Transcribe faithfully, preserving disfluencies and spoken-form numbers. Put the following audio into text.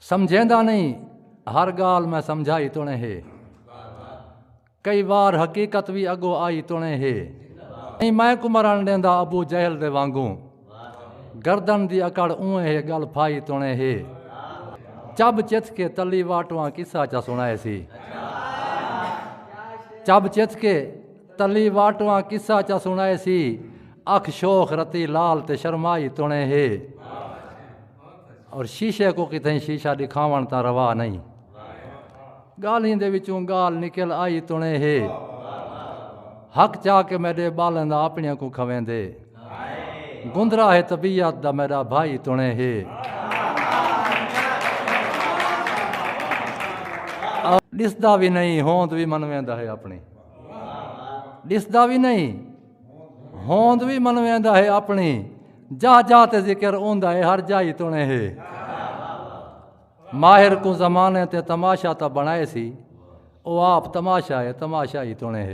سمجھیندا نئیں، ہر ڳالھ میں سمجھائی توݨے ہے۔ کئی وار حقیقت وی اڳوں آئی توݨے ہے۔ نئیں میں کوں مرݨ ݙیندا ابو جہل دے وانگوں۔ گردن دی اکڑ اونویں ہے، ڳل پھائی توݨے ہے۔ چب چتھ کے تلی واٹواں قصہ چا سݨائے سی۔ چب چتھ کے تلی واٹواں قصہ چا سݨائے سی۔ اکھ شوخ رتی لال تے شرمائی توݨے ہے۔ اور شیشے کوں کتھیں شیشہ ݙکھاوݨ تاں روا نئیں۔ ڳالھیں دے وچوں ڳالھ نکل آئی توݨے ہے۔ حق چا کے میݙے ٻالیں دا اپݨیاں کوں کھویندے۔ گندرا ہے طبیعت دا میݙا بھائی توݨے ہے۔ ݙسدا وی نئیں، ہوند وی منویندا ہے اپݨی۔ ݙسدا وی نئیں، ہوند وی منویندا ہے اپݨی۔ جاہ جاہ تے ذکر اوندا ہے، ہر جائی توݨے ہے۔ ماہر کوں زمانے تے تماشا تاں بݨائے سی، او آپ تماشا ہے، تماشائی توݨے ہے۔